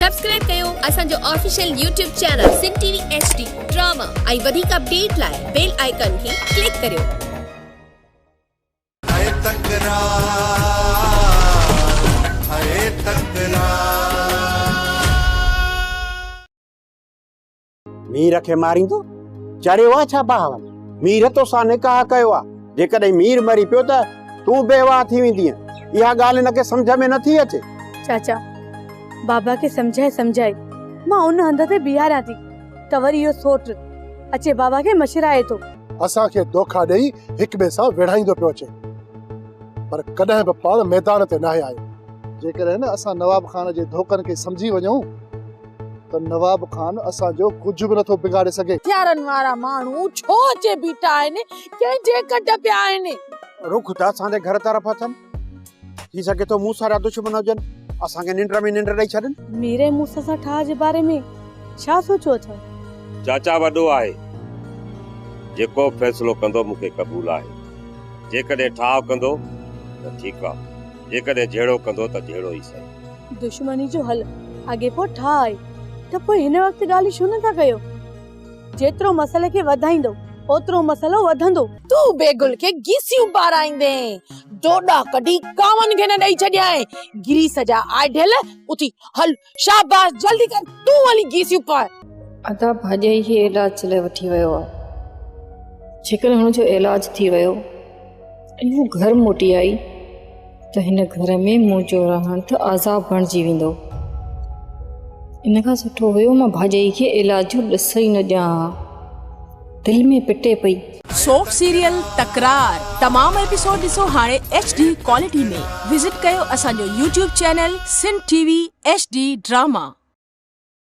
Subscribe ڪيو اسان جو official YouTube channel Sindh T V H D drama ۽ وڌيڪ اپڊيٽ لاء بيل آئيڪان کي ڪلڪ ڪريو. هي تڪرار هي تڪرار. مير کي ماريندو؟ چريو آ ڇا بهاول؟ مير توسان نڪاح ڪيو آ، جيڪڏهن مير مري پيو ته تون بيواهه ٿي ويندينء. اها ڳالهه هن کي سمجهه ۾ نٿي اچي. چاچا، بابا کي سمجهائي سمجهائي مان ان هنڌ تي بيهاريان ٿي ته وري اهو سوٽ اچي بابا کي مشرائي ٿو. اسان کي دوکا ڏيئي هڪ ٻئي سان ويڙهائيندو پيو اچي، پر ڪڏهن به پاڻ ميدان تي ناهي آيو. جيڪڏهن اسان نواب خان جي ڌوڪن کي سمجهي وڃون ته نواب خان اسان جو ڪجهه به نٿو بگاڙي سگهي. هٿيارن وارا ماڻهو ڇو اچي بيٺا آهن؟ ڪنهن جي ڪڍ پيا آهن؟ رخ ته اسان جي گهر طرف اٿن. ٿي سگهي ٿو موسيٰ جا دشمن هجن، اسان کي ننڊ ۾ ننڊ ڏئي ڇڏن. مير ۽ موسيٰ سان ٺاهه جي باري ۾ ڇا سوچيو اٿئو؟ چاچا وڏو آهي، جيڪو به فيصلو ڪندو مون کي قبول آهي. جيڪڏهن ٺاهه ڪندو ته ٺيڪ آ، جيڪڏهن جهيڙو ڪندو ته جهيڙو ئي سهي. دشمني جو حل اڳي پوء ٺاهه آهي ته پوء هن وقت ڳالهيون ڇو نه ٿا ڪيو؟ جيترو مسئلي کي وڌائيندو اوترو مسئلو وڌندو. تون بيگل کي گيسيون پارائيندين، دوڏا ڪڍي ڪانون کي نه ڏئي ڇڏيانء، گريس جا آڍيل، اٿي هل شاباش جلدي ڪر تون هلي گيسيون پاء. ادا ڀاڄائي کي علاج لاء وٺي ويو آهي، جيڪڏهن هن جو علاج ٿي ويو ۽ هو گهر موٽي آئي ته هن گهر ۾ منهنجو رهڻ ته عذاب بڻجي ويندو. ان کان سٺو هيو مان ڀاڄائي کي علاج جو ڏس ئي نه ڏيان ها. دل ۾ پٽي پئي. سوپ سيريل تڪرار تمام ايپيسوڊ ڏسو هاڻي ايڇ ڊي ڪوالٽي ۾ وزٽ ڪيو اسان جو YouTube channel Sindh T V H D drama.